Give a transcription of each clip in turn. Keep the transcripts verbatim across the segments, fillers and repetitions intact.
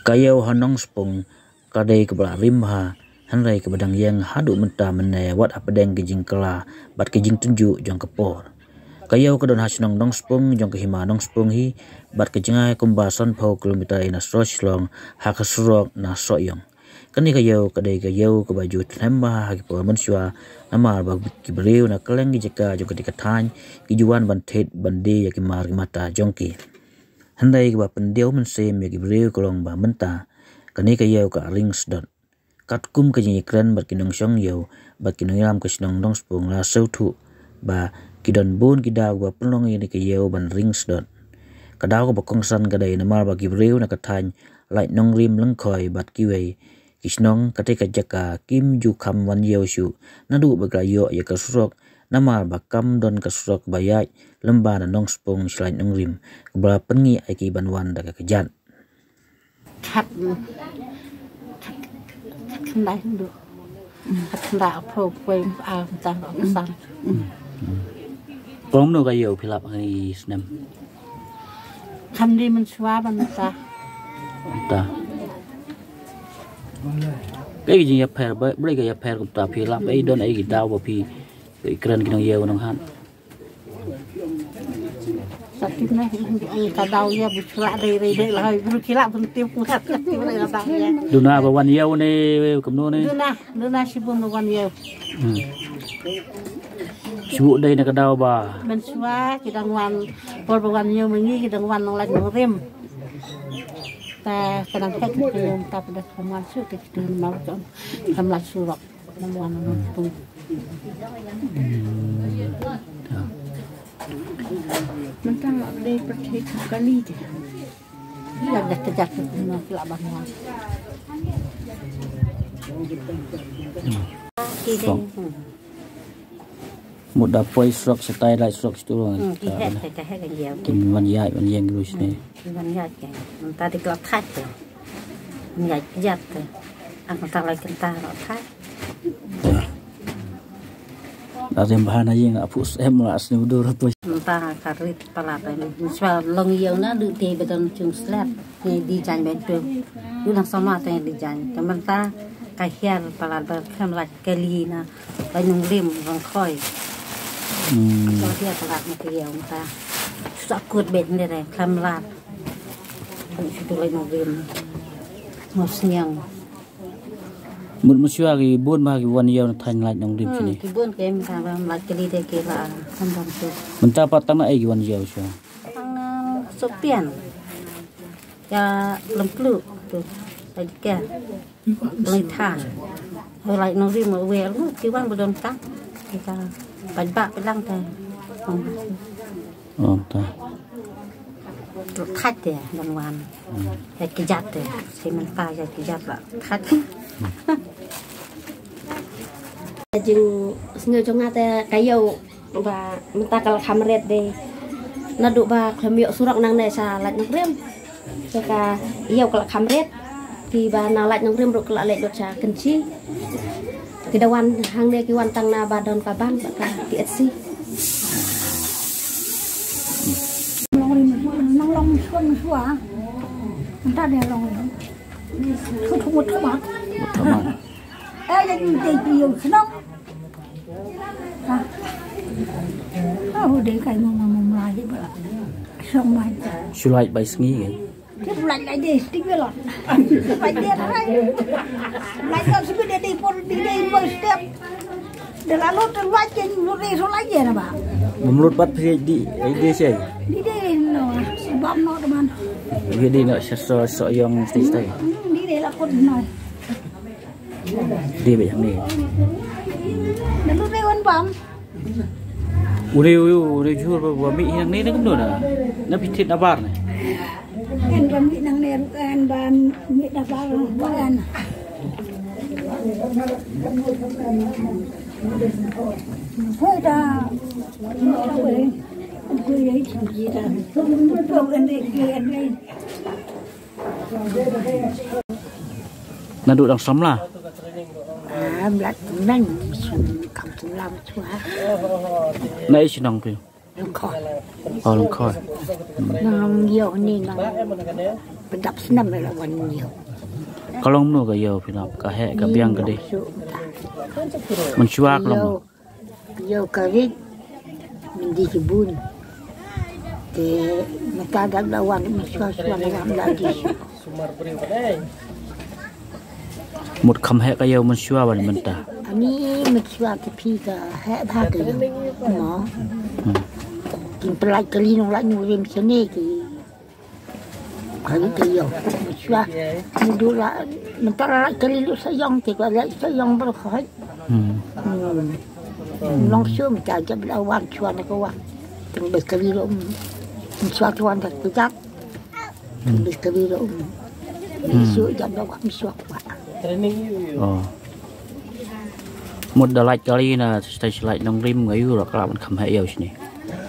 Ka ïew ha Nongspung ka dei kaba la rim bha, hynrei kaba dang ïeng haduh mynta mynne wat hapdeng ki jingkylla bad ki jingtynjuh jong ka por. Ka ïew ka don ha shnong Nongspung jong ka hima Nongspung hi, bad ka jngai kumba sanphew kilometer na sor Shillong ha ka surok na Sohiong. Kane ka ïew ka dei ka ïew kaba ju tnem bha ha ki por mynshuwa, namar ba ki briew na kylleng ki jaka jong kane ka thaiñ ki ju wan ban thied ban die ïa ki mar ki mata jong ki. Hynrei kaba pyndiaw mynsiem ïa ki briew ka long ba mynta kane ka ïew ka ring sdot. Katkum ka jingïakren bad ki nongshong ïew bad ki nongïalam ka shnong Nongspung la sngewthuh ba ki don bun ki daw ba pynlong ïa kane ka ïew ban ring sdot. Ka daw kaba kongsan ka dei namar ba ki briew na ka thaiñ Laiñ Nongrim, Lyngkhoi bad kiwei ki shnong kata ka jaka kim ju kham wan ïew shuh naduh ba ki la ïoh ïa ka surok, namar ba kam don ka surok ba ïaid lyngba na Nongspung sha Laiñ Nongrim, kaba la pynngih ïa ki ban wan da ka kjat. Khat, khat, khat khyndai hynduh. Khat khyndai arphew, poi ar, khyndai arphew san. Kong mano ka ïew phi lap ha kane ka snem? Kam dei mynshuwa bad mynta. Mynta. Kaei ka jingïapher, ba, balei ka ïapher kumta, phi lap ei, don ei ki daw ba phi, phi kren ki nongïew nonghat? Sa tip na, ka daw ïa bu shuwa dei dei dei la, bru ki lap bun tip ngat ka tip la daw ïa. Duna ba wan ïew ne, kumno ne? Duna, duna shibun ba wan ïew. Hmm. Shu dei na ka daw ba. Mynshuwa ki dang wan, por ba wan ïew ma ngi ki dang wan nang Laiñ Nongrim. Ta ka dang tek ka ïew ta, pdeng ka wan shu te ki dang mar ka, kam la surok. Nang wan nang tu. Hmm. Ta. Mynta la dei pyrthei kali te. Ïa da ka jaka kumno ki la ban wan. Hmm. Mut da poi surok shatai, lait surok shitu. Hmm, ki heh, ka heh ka ïew. Kin wan ïaid wan ïeng ruh shane. Kin wan ïaid ka. Mynta dei ki la thait te. Wan ïaid kjat te. Ak mynta la kynta la thait. La dem bha na ïing, a phuh em la sniew dur poi. Mynta ka rit palat. Shuwa long ïew naduh te ba don jong slap. Ngi die jaiñ ban tu. Tu nang samla te ngi die jaiñ. Te mynta ka hiar palat ba khlem lait kali na Laiñ Nongrim Lyngkhoi. Hmm. Ka hiar palat na ka ïew mynta. Shu sa kut bet ne re khlem lait. Kan shu tu Laiñ Nongrim. Mo sniang. Mut mynshuwa ki bun bha ki wan ïew na thaiñ Laiñ Nongrim shane. Hmm, ki bun ki mynta ba lait kali te ki la, kan ban tu. Mynta pat tang na ei ki wan ïew shuwa? Tang na Sohpian. Ïa Lympluh tu. Lait ka. Lait than. Laiñ Nongrim ma wer mu ki wan ba don tang. Kita paidbah pynlang te. Oh, ta. Thait te don wan. Hmm. Ïa kjat te. Shi mynta ïa kjat la thait. Jingsngew jong nga te ka ïew ba mynta ka la kham rit de. Naduh ba khlem ïoh surok nangne sha Laiñ Nongrim. Te ka ïew ka la kham rit. Ki ba na Laiñ Nongrim ruh ka la leit lut sha Kynshi. Ki da wan hangne ki wan tang na ba don ka ban ba ka P H C. Nongrim, nang long shuwa shuwa. Mynta de long. Shu thum thum. Thum. Eh, jadi jadi ïew shnong. Ah. Ah, u dei kai mo mo mo lai ba la. Shong mai. Shu lai bai sngi kan. Te u lai lai de, tik belot. Lai de lai. Lai de shu de de por de de por step. De la lot lai de, lot de so lai de na ba. Mem lot bat phi di, ai de sei. Di de no, bam no teman. Di de no, so so yong stai stai. Hmm, di de la kot no. Dei bad hangne. Naduh dei wan bam. U dei, u dei, u dei jhur ba, ba mih hangne ne kumno na. Na phi thied na bar ne. Kan ba mih nangne ruh kan ba mih na bar ruh kan. Hoi da. Hoi da. Naduh dang samla. Ah, blat nang sun kam samla chua. Na i shnong phi? Lyngkhoi. Oh, Lyngkhoi. Hmm. Nang ïew ni nang. Dap snam la wan ïew. Ka long mano ka ïew phi nap, ka heh ka biang ka dei? Mynshuwa ka long mano? Ïew ka rit mynta ki bun. Te mynta dap la wan mynshuwa shuwa la wan la dih. Mut kham heh ka ïew mynshuwa ban mynta. Ani mynshuwa te phi ka heh bha ka ïew. Mo. Hmm. Kin pynlait kali nonglait nongrim shane ki. Kali ka ïew. Mynshuwa. Ni du la mynta la lait kali lut sa ïong te ka lait sa ïong baroh khoit. Hmm. Hmm. Nong shu mynta jab la wan shuwa na ka wan. Tang bes kali lut. Mynshuwa tu wan da kujat. Hmm. Bes kali lut. Hmm. Shu jab la wan mynshuwa kwah. Oh. Mut da lait kali na stage lait nongrim nga ïoh la ka la ban kham heh ïew shane.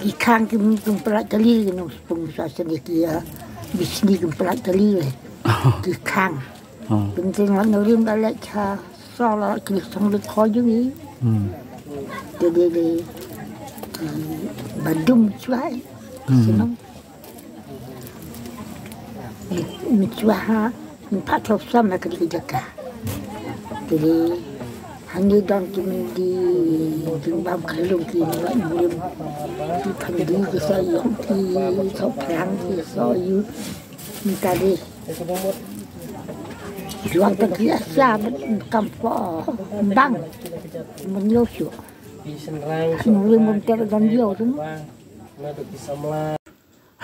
Ki khang ki mun kum pynlait kali ki nongspung sa shane ki, ah, bishni kum pynlait kali le. Ki khang. Oh. Kum tin lait nongrim da lait cha so la ki song le kho ju ni. Hmm. Te de de ki badum chwa. Hmm. Shnong. Mynshuwa ha, mynta thok sam na ka dei ka jaka. Te dei, hangne don ki myndi, jingbam khyllung ki, nongrim. Ki phan dih ki sa ïong ki, sa phrang ki, sa ïu. Mynta dei. Juang tang ki asa, kam po, bang. Mynñiew shuh. Nongrim mynta don ïew tu.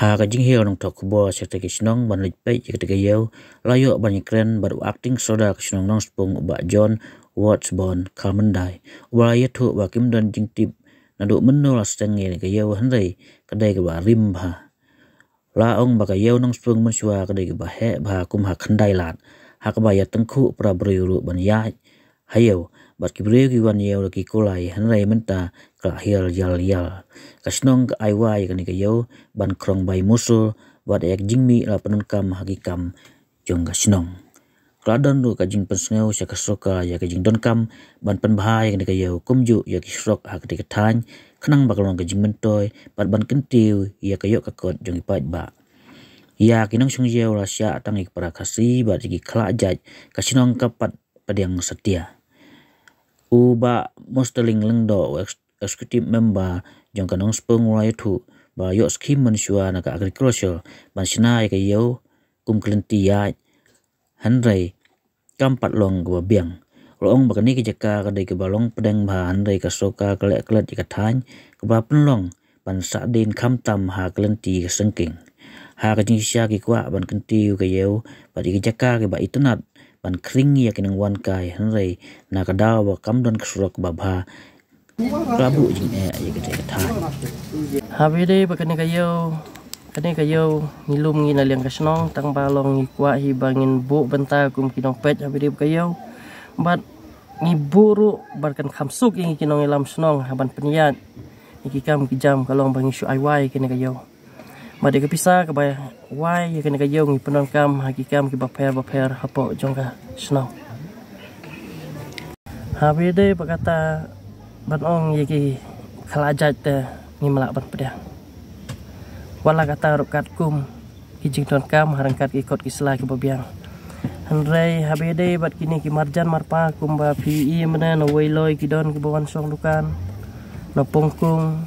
Ha ka jinghiar nongthok khubor sha ki shnong ban leit peit ïa kata ka ïew, la ïoh ban ïakren bad u Acting Sordar ka shnong Nongspung, u Bah John Wattsbon Kharmyndai, uba la ïathuh ba kim don jingtip naduh mynno la sdang ïa ka ïew hynrei ka dei kaba rim bha. La ong ba ka ïew Nongspung mynshuwa ka dei kaba heh bha kum ha khyndai lad, ha kaba ïa tyngkhuh para briew ruh ban ïaid ha ïew, bad ki briew ki wan ïew da ki kulai, hynrei mynta ka la hiar ïal ïal. Ka shnong ka ai wai ïa kane ka ïew ban krong bai musur, bad ïa ka jingmih la pyndonkam ha ki kam jong ka shnong. Ka la don ruh ka jingpynsngew sha ka sorkar ïa ka jingdonkam ban pynbha ïa kane ka ïew, kumjuh ïa ki surok ha kata ka thaiñ, khnang ba ka long ka jingmyntoi, bad ban kyntiew ïa ka ïoh ka kot jong ki paidbah. Ïa ki nongshong ïew la shah tang ïa ki para Khasi bad ïa ki khlad jait, ka shnong ka pat pdiang satia. U Bah Musterling Lyngdoh, u ex-, executive member jong ka Nongspung, u la ïathuh ba ïoh skhim mynshuwa na ka agriculture ban shna ïa ka ïew kum ka lynti ïaid, hynrei kam pat long kaba biang. U la ong ba kane ka jaka ka dei kaba long pdeng bha, hynrei ka sorkar ka leh klet ïa ka thaiñ kaba pynlong ban sah dien khamtam ha ka lynti ka sengkeng. Ha ka jingshisha ki kwah ban kyntiew ka ïew bad ïa ka jaka kaba itynnad ban khring ïa ki nongwan kai, hynrei na ka daw ba kam don ka surok kaba bha, ka la buh jingeh ïa kata ka thaiñ. Haba ïadei bad kane ka ïew, kane ka ïew ngi lum ngi na liang ka shnong, tang ba long ngi kwah hi ba ngin buh bynta kum ki nongpeit haba ïadei bad ka ïew. Bad ngi buh ruh ba kan kham suk ïa ngi ki nongïalam shnong ha ban pynïaid ïa ki kam ki jam, ka long ba ngi shu ai wai ïa kane ka ïew. Bad ïa ka pisa kaba wai ïa kane ka ïew ngi pyndonkam ha ki kam kiba pher bapher hapoh jong ka shnong. Haba ïadei bad kata ban ong ïa ki khlad jait te ngim lah ban pdiang. Wat la kata ruh katkum ki jingdonkam ha ryngkat ki kot ki sla kiba biang. Hynrei haba ïadei bad kine ki marjan marpa kumba phi i mynne, na Weiloi ki don kiba wan shong dukan, na Pongkung,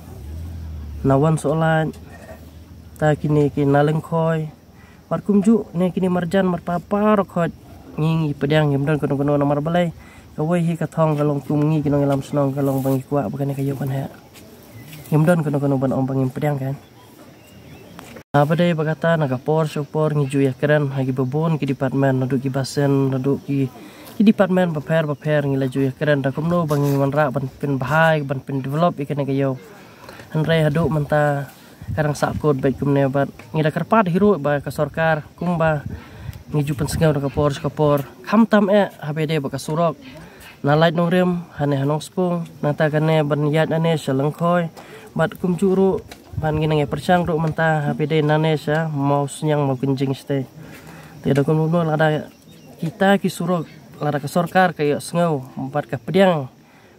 na Wansohlait, ta kine ki na Lyngkhoi. Bad kumjuh ne kine marjan marpa baroh khoit ngi ngi pdiang, ngim don kano kano namar balei. Kawei hi ka thong ka long kum ngi ki nongïalam shnong ka long ba ngi kwah ba kane ka ïew kan heh. Ngim don kano kano ban ong ba ngim pdiang kan. Haba ïadei bad kata na ka por sha ka por ngi ju ïakren ha kiba bun ki department, naduh ki basin, naduh ki, ki department bapher bapher ngi la ju ïakren da kumno ba ngi wanrah ban pynbha, ban pyndevelop ïa kane ka ïew. Hynrei haduh mynta ka dang sahkut beit kumne bad ngi da kyrpad hi ruh ba ka sorkar kumba ngi ju pynsngew na ka por sha ka por, khamtam eh haba ïadei bad ka surok na Laitumkhrah hangne ha Nongspung, nangta kane ban ïaid nangne sha Lyngkhoi, bad kumjuh ruh ban ngi nang ïa pyrshang ruh mynta haba ïadei nangne sha Mawsynñiang Mawkynjing shatei. Te da kumno lada kita ki surok, lada ka sorkar ka ïohsngew bad ka pdiang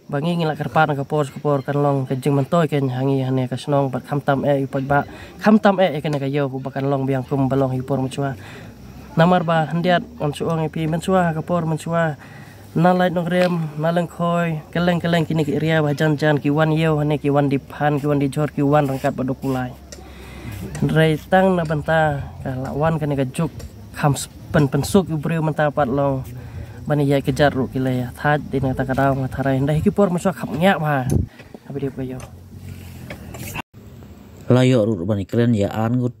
ba ngi ngi la kyrpad na ka por sha ka por, kan long ka jingmyntoi kein ha ngi hangne ka shnong bad khamtam eh ïa u paidbah, khamtam eh ïa kane ka ïew ba kan long biang kumba long ha ki por mynshuwa. Namar ba hyndiat ngan shu ong ïa phi mynshuwa ha ka por mynshuwa, na Laitumkhrah, na Lyngkhoi, kylleng kylleng kine ki area ba jan jan ki wan ïew hangne, ki wan die phan, ki wan die jhur, ki wan ryngkat bad u kulai. Hynrei tang na bynta ka la wan kane ka juk, kham pynpynsuk u briew mynta pat long ban ïaid kjat ruh ki la ïa thait. Dei na kata ka daw nga tharai hynrei ha ki por mynshuwa kham ngiah bha. Haba dei ka ïew. La ïoh ruh ban kren ïa arngut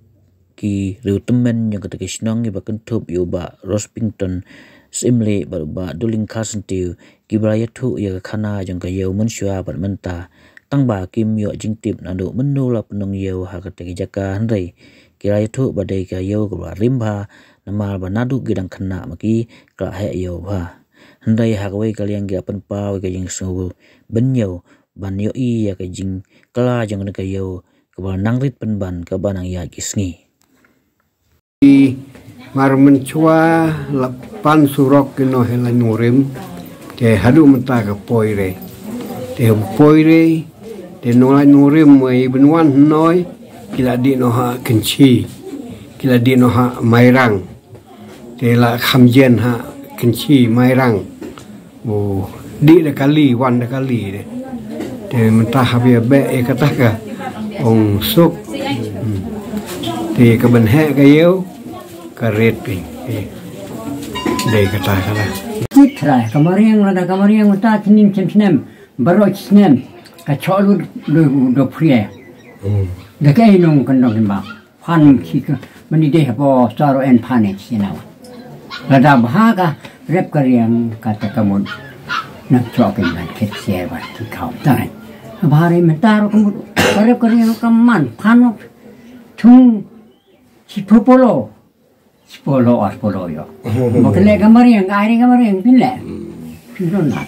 ki riew tymmen jong kata ka shnong kiba kynthup ïa u Bah Rospington Syiemlieh bad u Bah Duling Kharsyntiew, kiba la ïathuh ïa ka khana jong ka ïew mynshuwa bad mynta. Tang ba kim ïoh jingtip naduh mynno la pynlong ïew ha kata ka jaka, hynrei ki la ïathuh ba dei ka ïew kaba rim bha, namar ba naduh ki dang khynnah ma ki ka la heh ïew bha. Hynrei ha kawei ka liang ki la pynpaw ïa ka jingsngewbha ban ïew, ban ïohi ïa ka jingkylla jong kane ka ïew kaba nang rit pynban kaba nang ïaid ki sngi. Mar mynshuwa la pan surok ki noh ïa Laitumkhrah, te haduh mynta ka poi re. Te ha poi re, te nong Laitumkhrah wei ban wan hnoi, ki la dih noh ha Kynshi, ki la dih noh ha Mairang. Te la kham jen ha Kynshi Mairang. O, dih da kali, wan da kali de. Te mynta haba ïa beh ïa kata ka ong suk. Hmm. Te ka ban heh ka ïew ka rit phi. Te dei kata ka la. Ki trai ka mariang, lada ka mariang mynta tning chem snem, baroh snem ka chok lut do do prie. Hmm. Da ka inung kan dong ba. Phan ki ka mani deh bo saro en phan ek sinawa. Lada bha ka rep ka riang kata ka mut. Nang chok in ban khet sier ban ki kau tai. Bha re mynta ro ka mut ka rep ka riang ka man phan ok. Thung si popolo. Si polo ar polo ïoh. Ba ka leh ka mariang, ka ai re ka mariang phin leh. Phin don na.